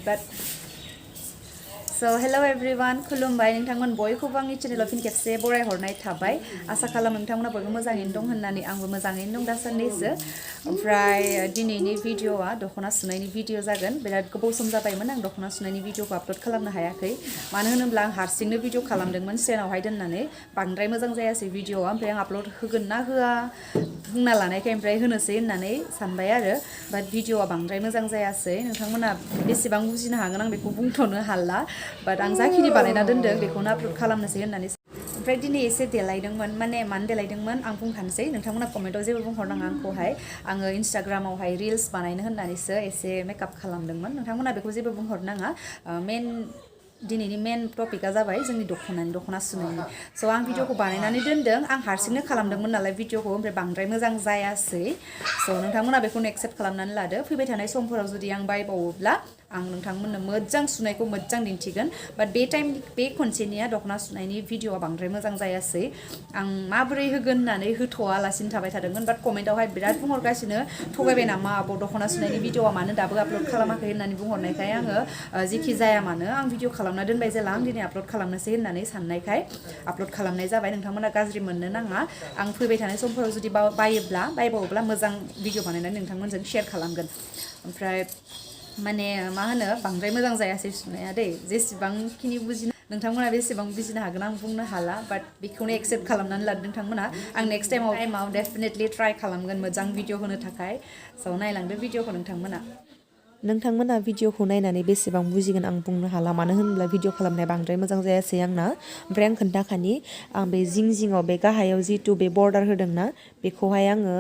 but so hello everyone khulumbai nोंथांमोन बयखौबो आंनि चेनेलाव फिन खेबसे बराय हरनाय थाबाय आसा खालाम नोंथांमोना बयबो मोजाङैनो दं होननानै आंबो मोजाङैनो दं दासान्नैसो ओमफ्राय दिनैनि भिडिअआ दख'ना सुनायनि भिडिअ जागोन बिराद गोबाव सम जाबायमोन आं दख'ना सुनायनि भिडिअखौ आपल'ड खालामनो हायाखै मानो होनोब्ला आं हारसिंनो भिडिअ खालामदोंमोन स्टेनावहाय दोननानै बांद्राय मोजां जायासै भिडिअआ ओमफ्राय आं आपल'ड होगोन ना होआ बुंना लानायखाय ओमफ्राय होनोसै होननानै सानबाय आरो बाट भिडिअआ बांद्राय मोजां जायासै नोंथांमोना बेसेबां बुजिनो हागोन आं बेखौ बुंथ'नो हाला बाट आं जाखिनि बानायना दोनदों बेखौनो आपल'ड खालामनोसै होननानै ओमफ्राय दिनै एसे देलायदोंमोन माने मानो देलायदोंमोन आं बुंखानोसै नोंथांमोना कमेन्टआव जेबो बुंहरनाङा आंखौहाय आङो इन्स्टाग्रामावहाय रिल्स बानायनो होननानैसो एसे मेकआप खालामदोंमोन नोंथांमोना बेखौ जेबो बुंहरनाङा दिनैनि मेन टपिकआ जाबाय जोंनि दख'ना सुनायनि स' आं भिडिअखौ बानायनानै दोनदों आं हारसिंनो खालामदोंमोन नालाय भिडिअखौ ओमफ्राय बांद्राय मोजां जायासै स' नोंथांमोना बेखौनो एक्सेप्ट खालामनानै लादो फैबाय थानाय समफोराव जुदि आं बायबावोब्ला आं नोंथांमोननो मोजां सुनायखौ मोजां दिन्थिगोन बाट बे खनसेनिया दख'ना सुनायनि भिडिअआ बांद्राय मोजां जायासै आं माबोरै होगोन होननानै होथ'वालासिनो थाबाय थादोंमोन बाट कमेन्टआवहाय बिराद बुंहरगासिनो थगायबाय नामा आब' दख'ना सुनायनि भिडिअआ मानो दाबो आपल'ड खालामाखै होननानै बुंहरनायखाय आङो जेखि जाया मानो आं भिडिअ खालामना दोनबाय जेला आं दिनै आपल'ड खालामनोसै होननानै साननायखाय आपल'ड खालामनाय जाबाय नोंथांमोना गाज्रि मोननो नाङा आं फैबाय थानाय समफोराव जुदि बायबावोब्ला मोजां भिडिअ बानायनानै नोंथांमोनजों शेयार खालामगोन ओमफ्राय माने मा होनो बांद्राय मोजां जायासै सुनाया दै जेसेबांखिनि नोंथांमोना बेसेबां बुजिनो हागोन आं बुंनो हाला बाट बेखौनो एक्सेप्ट खालामनानै लादो नोंथांमोना आं नेक्स्ट टाइमाव डेफिनेटलि ट्राइ खालामगोन मोजां भिडिअ होनो थाखाय स' नायलांदो भिडिअखौ नोंथांमोना भिडिअखौ नायनानै बेसेबां बुजिगोन आं बुंनो हाला मानो होनोब्ला भिडिअ खालामनाया बांद्राय मोजां जायासै आंना ओमफ्राय आं खोन्थाखानि आं बे जिङाव बे गाहायाव जिथु बे बर्डार होदोंना बेखौहाय आङो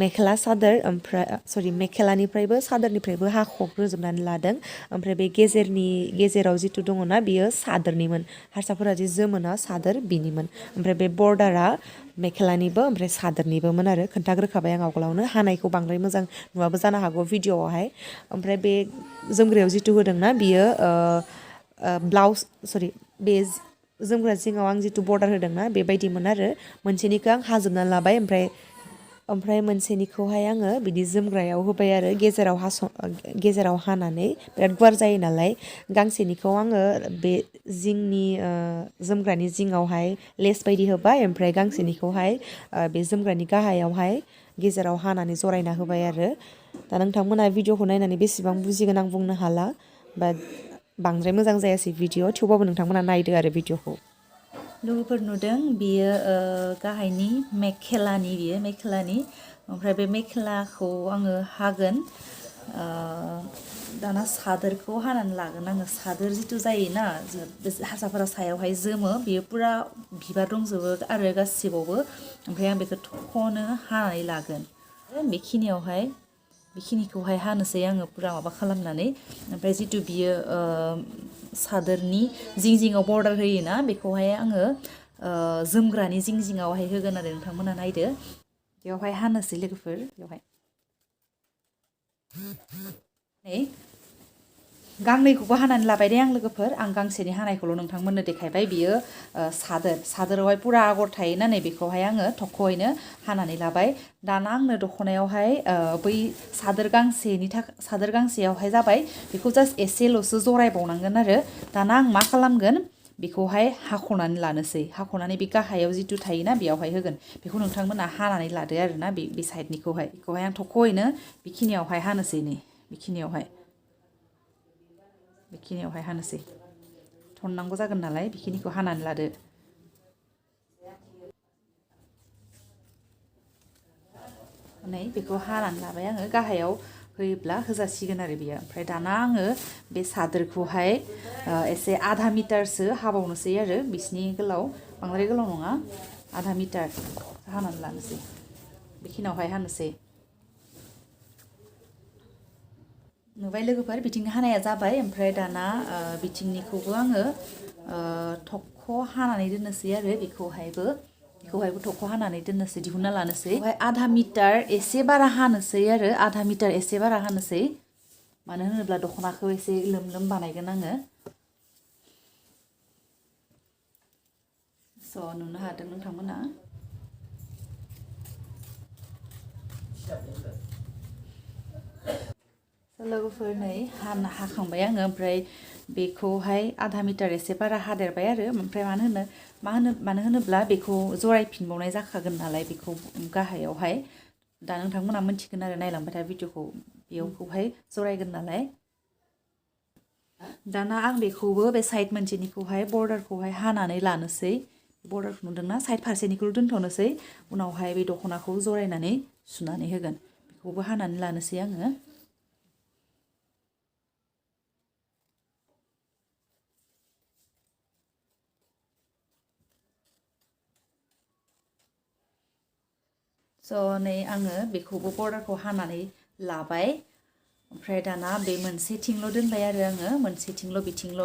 मेखेला सादोर ओमफ्राय मेखेलानिफ्रायबो सादोरनिफ्रायबो हाख'ग्रोजोबनानै लादों ओमफ्राय बे गेजेराव जिथु दङना बियो सादोरनिमोन हारसाफोरा जि जोमोना सादोर बिनिमोन ओमफ्राय बे बर्डारा मेखेलानिबो ओमफ्राय सादोरनिबोमोन आरो खोन्थाग्रोखाबाय आं आवगोलावनो हानायखौ बांद्राय मोजां नुवाबो जानो हागौ भिडिअआवहाय ओमफ्राय बे जोमग्रायाव जिथु होदोंना बियो बे जोमग्रा जिङाव आं जिथु बर्डार होदोंना बेबायदिमोन आरो मोनसेनिखौ आं हाजोबनानै लाबाय ओमफ्राय मोनसेनिखौहाय आङो बिदि जोमग्रायाव होबाय आरो गेजेराव हानानै बिराद गुवार जायो नालाय गांसेनिखौ आङो बे जिंनि जोमग्रानि जिङावहाय लेस बायदि होबाय ओमफ्राय गांसेनिखौहाय बे जोमग्रानि गाहायावहाय गेजेराव हानानै जरायना होबाय आरो दा नोंथांमोना भिडिअखौ नायनानै बेसेबां बुजिगोन आं बुंनो हाला बाट बांद्राय मोजां जायासै भिडिअ थेवबाबो नोंथांमोना नायदो आरो भिडिअखौ लोगोफोर नुदों बियो गाहायनि मेखेलानि ओमफ्राय बे मेखेलाखौ आङो हागोन दाना सादोरखौ हानानै लागोन आङो सादोर जिथु जायोना हारसाफोरा सायावहाय जोमो बेयो पुरा बिबार दंजोबो आरो गासिबावबो ओमफ्राय आं बेखौ थख'नो हानानै लागोन बेखिनिखौहाय हानोसै आङो पुरा माबा खालामनानै ओमफ्राय जिथु बियो सादोरनि जिङाव बर्डार होयोना बेखौहाय आङो जोमग्रानि जिङावहाय होगोन आरो नोंथांमोना नायदो बेवहाय हानोसै लोगोफोर बेवहाय गांनैखौबो हानानै लाबाय दे आं लोगोफोर आं गांसेनि हानायखौल' नोंथांमोननो देखायबाय बियो सादोरावहाय पुरा आगर थायोना नै बेखौहाय आङो थख'यैनो हानानै लाबाय दाना आंनो दख'नायावहाय बै सादोर गांसेयावहाय जाबाय बेखौ जास्ट एसेल'सो जरायबावनांगोन आरो दाना आं मा खालामगोन बेखौहाय हाख'नानै लानोसै हाख'नानै बे गाहायाव जिथु थायोना बेयावहाय होगोन बेखौ नोंथांमोना हानानै लादो आरोना बे साइडनिखौहाय बेखौहाय आं थख'यैनो बेखिनियावहाय हानोसै नै बेखिनियावहाय हानोसै थननांगौ जागोन नालाय बेखिनिखौ हानानै लादो बेखौ हानानै लाबाय आङो गाहायाव होयोब्ला होजासिगोन आरो बेयो ओमफ्राय दाना आङो बे सादोरखौहाय एसे आधा मिटारसो हाबावनोसै आरो बिसिनि गोलाव बांद्राय गोलाव नङा आधा मिटार हानानै लानोसै बेखिनियावहाय हानोसै नुबाय लोगोफोर बिथिं हानाया जाबाय ओमफ्राय दाना बिथिंनिखौबो आङो थख' हानानै दोननोसै आरो बेखौहायबो थख' हानानै दोननोसै दिहुनना लानोसै ओमफ्राय आधा मिटार एसे बारा हानोसै मानो होनोब्ला दख'नाखौ एसे लोम बानायगोन आङो स' नुनो हादों नोंथांमोना लोगोफोर नै हाखांबाय आङो ओमफ्राय बेखौहाय आधा मिटार एसे बारा हादेरबाय आरो ओमफ्राय मानो होनोब्ला बेखौ जरायफिनबावनाय जाखागोन नालाय बेखौ गाहायावहाय दा नोंथांमोना मिन्थिगोन आरो नायलांबाय था भिडिअखौ बेयावखौहाय जरायगोन नालाय दाना आं बेखौबो बे साइड मोनसेनिखौहाय बर्डारखौहाय हानानै लानोसै बर्डारखौ नुदोंना साइड फारसेनिखौल' दोनथ'नोसै उनावहाय बे दख'नाखौ जरायनानै सुनानै होगोन बेखौबो हानानै लानोसै आङो नै आङो बेखौबो बर्डारखौ हानानै लाबाय ओमफ्राय दाना बे मोनसेथिंल' दोनबाय आरो आङो मोनसेथिंल' बिथिंल'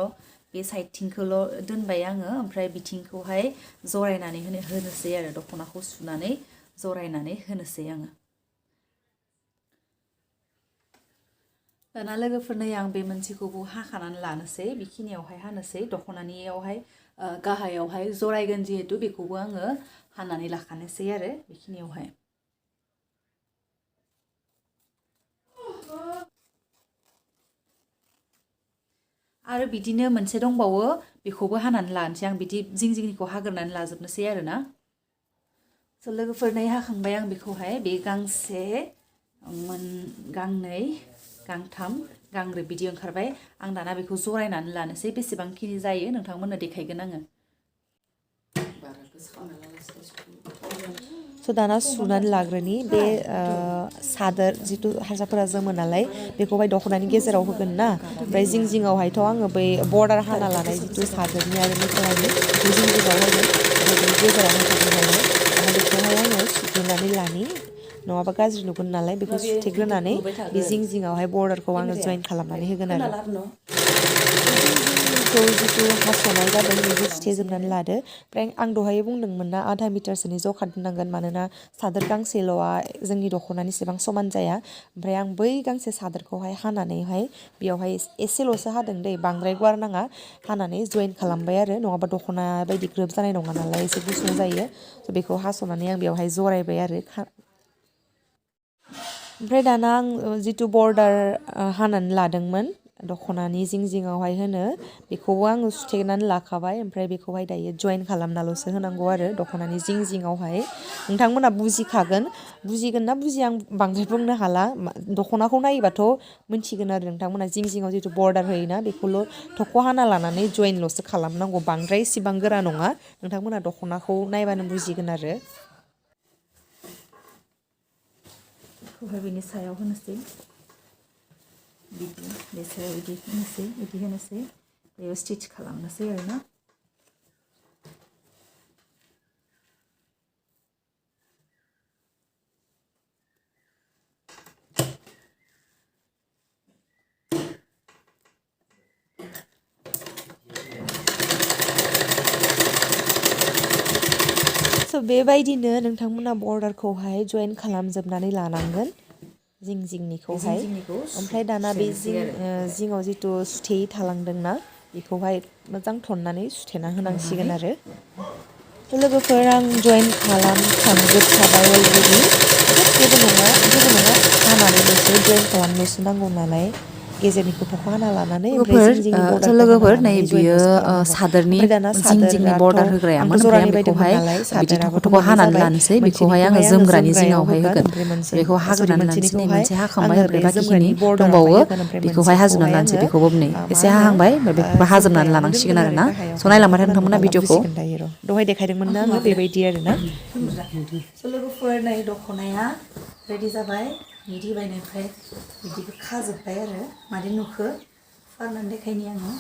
बे साइडथिंखौल' दोनबाय आङो ओमफ्राय बिथिंखौहाय जरायनानै होनोसै आरो दख'नाखौ सुनानै जरायनानै होनोसै आङो दाना लोगोफोर नै आं बे मोनसेखौबो हाखानानै लानोसै बेखिनियावहाय हानोसै दख'नानियावहाय गाहायावहाय जरायगोन जिहेतु बेखौबो आङो हानानै लाखानोसै आरो बेखिनियावहाय आरो बिदिनो मोनसे दंबावो बेखौबो हानानै लानोसै आं बिदि जिंनिखौ हाग्रोनानै लाजोबनोसै आरोना लोगोफोर नै हाखांबाय आं बेखौहाय बे गांसे गांनै गांथाम गांब्रै बिदि ओंखारबाय आं दाना बेखौ जरायनानै लानोसै बेसेबांखिनि जायो नोंथांमोननो देखायगोन आङो दाना सुनानै लाग्रोनि बे सादोर जिथु हारसाफोरा जोमो नालाय बेखौहाय दख'नानि गेजेराव होगोन ना ओमफ्राय जिङावहायथ' आङो बै बर्डार हाना लानाय जिथु सादोरनि आरो मेखेलानि बे जिङाव होगोन ओमफ्राय बेनि गेजेराव होखागोन नालाय दाना बेखौहाय आङो सुग्रोनानै लानि नङाबा गाज्रि नुगोन नालाय बेखौ सुथेग्रोनानै बे जिङावहाय बर्डारखौ आङो जइन खालामनानै होगोन आरो जिथु हास'नाय जादों बेखौ सुथेजोबनानै लादो ओमफ्राय आं दहाय बुंदोंमोन ना आधा मिटारसोनि जखा दोननांगोन मानोना सादोर गांसेल'आ जोंनि दख'नानि एसेबां समान जाया ओमफ्राय आं बै गांसे सादोरखौहाय हानानैहाय बेयावहाय एसेल'सो हादों दै बांद्राय गुवार नाङा हानानै जइन खालामबाय आरो नङाबा दख'ना बायदि ग्रोब जानाय नङा नालाय एसे गुसुं जायो बेखौ हास'नानै आं बेवहाय जरायबाय आरो ओमफ्राय दाना आं जिथु बर्डार हानानै लादोंमोन दख'नानि जिङावहाय होनो बेखौबो आङो सुथेनानै लाखाबाय ओमफ्राय बेखौहाय दायो जइन खालामनाल'सो होनांगौ आरो दख'नानि जिङावहाय नोंथांमोना बुजिगोन ना बुजिया आं बांद्राय बुंनो हाला दख'नाखौ नायोबाथ' मिन्थिगोन आरो नोंथांमोना जिङाव जिथु बर्डार होयोना बेखौल' थख' हाना लानानै जइनल'सो खालामनांगौ बांद्राय इसिबां गोरा नङा नोंथांमोना दख'नाखौ नायबानो बुजिगोन आरो बेखौहाय बेनि सायाव होनोसै बिदि बे सायाव बिदि होनोसै बेयाव स्टिच खालामनोसै आरोना बेबायदिनो नोंथांमोना बर्डारखौहाय जइन खालामजोबनानै लानांगोन जिंनिखौहाय ओमफ्राय दाना बे जिङाव जिथु सुथेयै थालांदोंना बेखौहाय मोजां थननानै सुथेना होनांसिगोन आरो लोगोफोर आं जइन खालामखांजोबखाबाय अलरेडि जेबो नङा हानानैल'सो जइन खालामनोसो नांगौ नालाय गेजेरनिखौ थख' हाना लानानै ओमफ्राय जिंनि बर्डारखौ हाना लानानै जइनल'सो खालामनांगौ ओमफ्राय दाना सादोराथ' आंथ' जरानि बायदोंमोन नालाय सादोराबोथ' मोननै जाबाय मोनसेनिखौहाय आङो जोमग्रायाव होगोन ओमफ्राय मोनसेनिखौहाय आङो बे जोमग्रानि बर्डारावहाय होगोन ओमफ्राय मोनसेखौहाय आङो मा होनो जोमग्रायाव दोनगोन आरो गाहायावहाय नोंथांमोना नुखाला बुजिगोन दायो र' दहाय देखायदोंमोन ना आङो बेबायदि आरोना लोगोफोर नै दख'नाया रेडि जाबाय बिदि बायनायनिफ्राय बिदिबो खाजोब्बाय आरो मादै नुखो फाननानै देखायनि आङो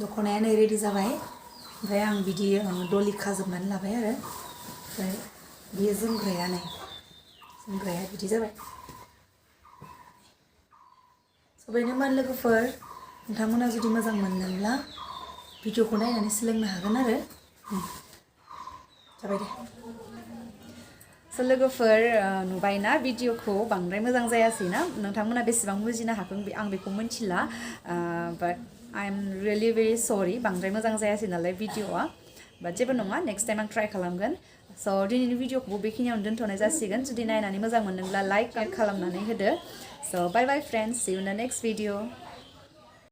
दख'नाया नै रेडि जाबाय ओमफ्राय आं बिदि दलि खाजोबनानै लाबाय आरो ओमफ्राय बेयो जोमग्राया बिदि जाबाय बेनोमोन लोगोफोर नोंथांमोना जुदि मोजां मोनदोंब्ला भिडिअखौ नायनानै सोलोंनो हागोन आरो जाबाय दे लोगोफोर नुबायना भिडिअखौ बांद्राय मोजां जायासैना नोंथांमोना बेसेबां बुजिनो हागोन आं बेखौ मिथिला बाट आइ एम रियेलि भेरि सरि बांद्राय मोजां जायासै नालाय भिडिअआ बाट जेबो नङा नेक्स्ट टाइम आं ट्राइ खालामगोन स' दिनैनि भिडिअखौबो बेखिनियावनो दोनथ'नाय जासिगोन जुदि नायनानै मोजां मोनदोंब्ला लाइक खालामनानै होदो स' बाय बाय friends see you in the next video